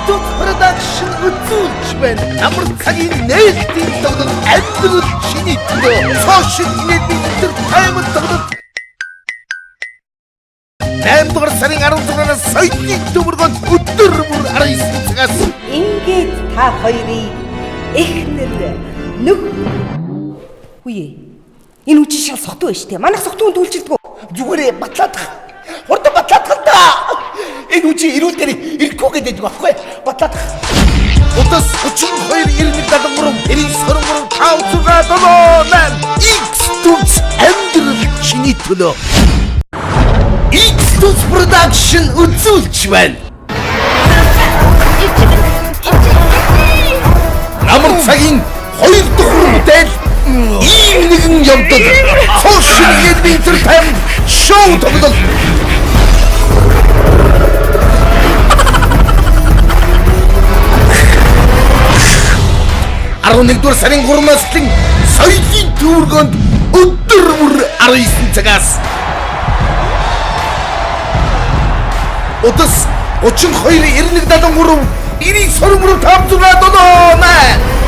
X2 Production үзүүлж байна. Амар цагийн нээлтийн тоглолт амьдрал чиний төлөө. Social media entertainment тоглолт 8 дугаар сарын 16-наас соёлын төвөргөнд өдөр бүр 19 цагаас. Ингээд та хоёрыг эхнэр нөх Хүе. Энэ үчи шал сохтуу байж тээ. Манайх сохтуун дүүлжилдэг. Зүгээрээ батлаадах. Хурдан батлаадах л да. Энэ үчи эрүүл дээр ирэхгүй гэдэг байхгүй. Батлаадах. Утас 32 91 73 99 23 5 6 7 8. X2 амьдрал чиний төлөө. X2 Production үзүүлж байна. Намар цагийн хоёр дахь бүтээл ийм нэгэн явдал Social Media Entertainment шоу тоглол. 11-р сарын 3-наас эхлэн соёлын төвөргөнд өдөр бүр 19 цагаас. Утас 32 91 73 99 23 5 6 7 8.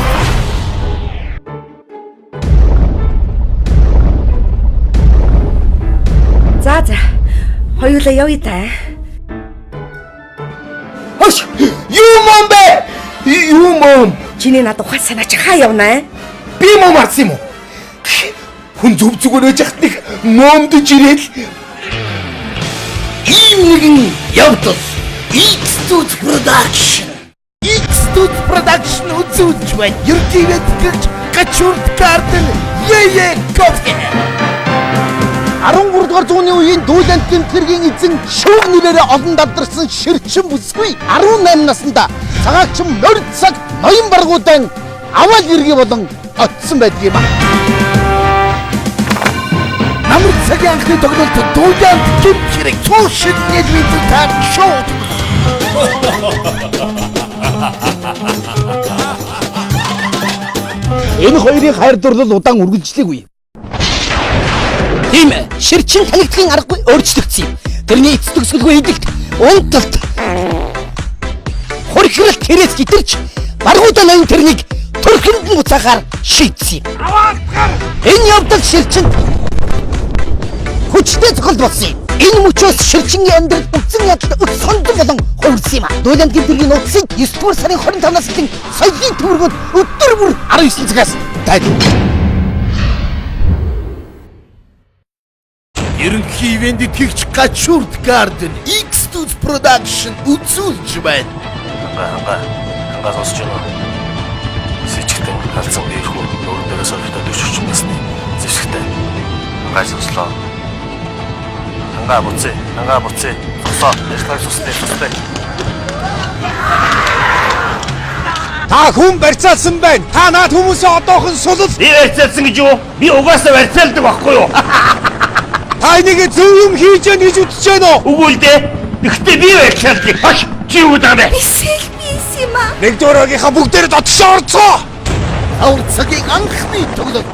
За за. Хоёулаа явъя та. Хош! Юу мом бэ? Юу мом? Чиний над ухаан санаа чи хаа явна аа? Би мом арсан юм уу? Хүн зүв зүгээр байж хат нэг момдож ирээл. Ийм нэгэн явдал X2 Production. X2 Production үзүүлж байна. Ердийн тэтгэгч Гачурд Garden Ее Кофе. 13 дугаар зууны үеийн дүүлэнт гэмтлэргийн эзэн шүүг нэрээрээ олон далдарсан ширчин бүсгүй 18 наснда цагаагчин морь цаг ноён баргуудан авал эргий болон очсон байдаг юм а. Намар цагийн анхны тоглолт дүүлэнт гэмтлэрэг Social Media Entertainment Show. Энэ хоёрын хайр дурлал удаан үргэлжлээгүй. Тийм ээ, ширчин танигдахын аргагүй өөрчлөгдсөн юм. Тэрний эц төгсгөлгүй эдэлт, унталт, хөрхрөлт хэрээс гитэрч баргуудан ноён тэрнийг төрхөнд нь буцаахаар шийдсэн юм. Энэ явдал ширчинд хүчтэй цохолт болсон юм. Энэ мөчөөс ширчингийн амьдрал үтсэн ядалд өт сондон болон хувирсан юм а. Дууланд гэмтэргийн нууцыг 9 дугаар сарын 25-наас эхлэн соёлын төвөргөнд өдөр бүр 19 цагаас тайлбар. Ерөнхий ивент тэтгэгч Гачурд Garden X2 Production үзүүлж байна. Ханга, ханга, ханга, сонсож байна уу? Сэжигтэн алдсан биерхүү нүүрэн дээрээ сорилтоо 40 насны зэвсэгтэй. Хангаа сонслоо. Хангаа буцъя. Хангаа буцъя. Зогсоо. Ажиллагааг суслаа, суслаа. Та хүн барьцаалсан байна. Та наад хүмүүсээ одоохон сулал. Би барьцаалсан гэж юу? Би угаасаа барьцаалдаг байхгүй юу? Та энийг зөв юм хийж яах гэж үзэж байна уу? Үгүй л дээ. Гэхдээ би барьцаалдаг. Хаш чи юу гэдэг юм бэ? Бисэл бис юм аа. Нэг дөрөгийнхаа бүгдээрээ дотгошоо орцгоо. Авар цагийн анхны тоглолт.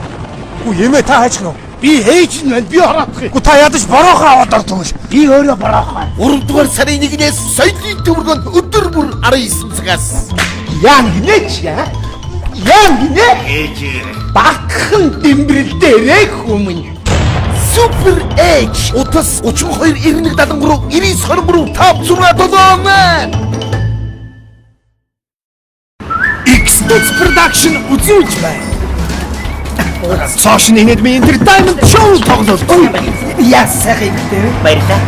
Үгүй эмээ, та хайчих нь. Би ээж нь байна. Би хараадах юм. Үгүй, та ядаж бороохон аваад ор тэгвэл. Би өөрөө бороохон. 3 дугаар сарын 1-ээс соёлын төвөргөнд өдөр бүр 19 цагаас. Яа гинэ чи яа? Яа гинэ? Ээж. Багхан дэмбэрэл дээрээ хүмүүн. Супер H утас 32 91 73 99 23 5 6 7 8. X2 Production үзүүлж байна. Social Media Entertainment Show тоглолт. Яа сайхан юм бэ? Баярлалаа.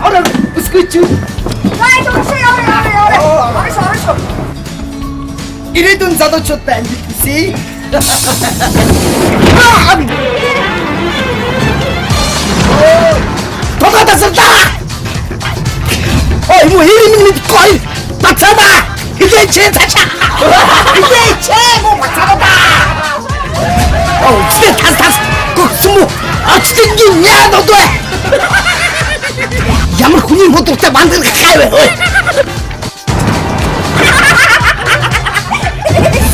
Ороо өсгөч. За яваа яваа яваа. Оршо оршо. Ирээдүйн залуучуудад амжилт хүсье. Толгой тасарлаа. Ой, муу хэрэг минь мэдгүй. Бацаада. Хилээч цаашаа. Хилээч муу бацаада. Оо, чи тас тас. Гүгсэн мүү? Очтонгийн яа нодвэ? Ямар хүний модуртай бандгар гахай вэ? Ой.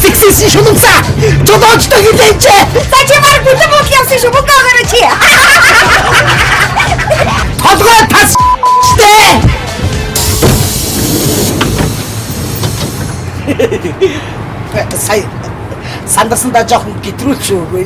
Сексис шулумсаа. Жолоочтой хилээч. За чи баг бүлэг буудал явсан шүү. Мөнгө өгөөрэй чи. Толгой тас штэ. Сая сандарсандаа жоохон гэтрүүлч үгүй.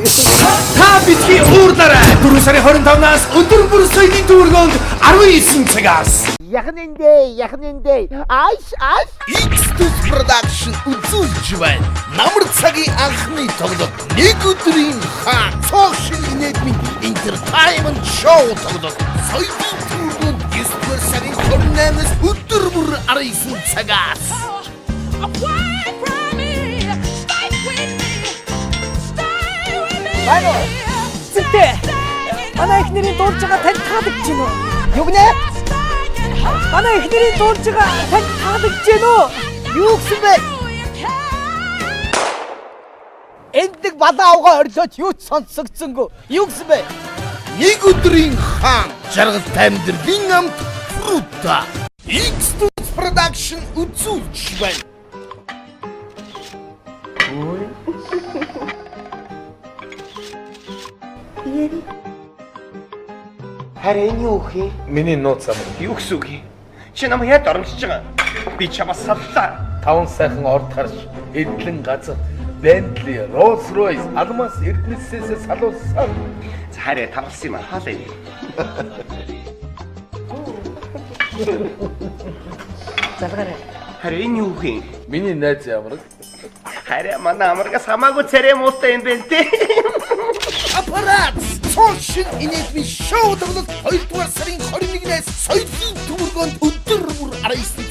Та битгий уурлаарай. 4 сарын 25-наас өдөр бүр соёлын төвөргөнд 19 цагаас. Яхнэндээ, яхнэндээ. Айш, айш. X2 Production үзүүлж байна. Намар цагийн анхны тоглолт. Нэг өдрийн хаан цоо шин инээдмийн entertainment show тоглолт. Соёлын төвөргөнд 9 дугаар сарын 28-наас өдөр бүр 19 цагаас. Зэнтэй. Манай эхнэрийн дуулж байгаа танд таалагдж байна уу? Юу гинэ? Манай эхнэрийн дуулж байгаа танд таалагдж байна уу? Юу гэсэн бэ? Энд нэг балаа авгаа орилооч юу ч сонсогдсонгүй. Юу гэсэн бэ? Нэг өдрийн хаан жаргалтай амьдралын амт фрута. X2 Production үзүүлж байна. Харин энэ юу хий? Миний нууц ам. Юу гэсэн үг юм? Чи намайг яаж доромжиж байгаа? Би чамаас саллаа. Таван сайхан орд харш, эдлэн газар, Bentley, Rolls Royce, алмаас эрдэнэсээс салуулсан. За хараа тавлсан юм аа. Хаалаа юм. Залгаарай. Харин энэ юу хий? Миний найз ямар. Хараа манай амаргаас хамаагүй царай муутай юм байна те. Аппарат цоо шин инээдмийн шоу тоглолт 2 дугаар сарын 21-нээс соёлын төвөргөнд өдөр бүр 19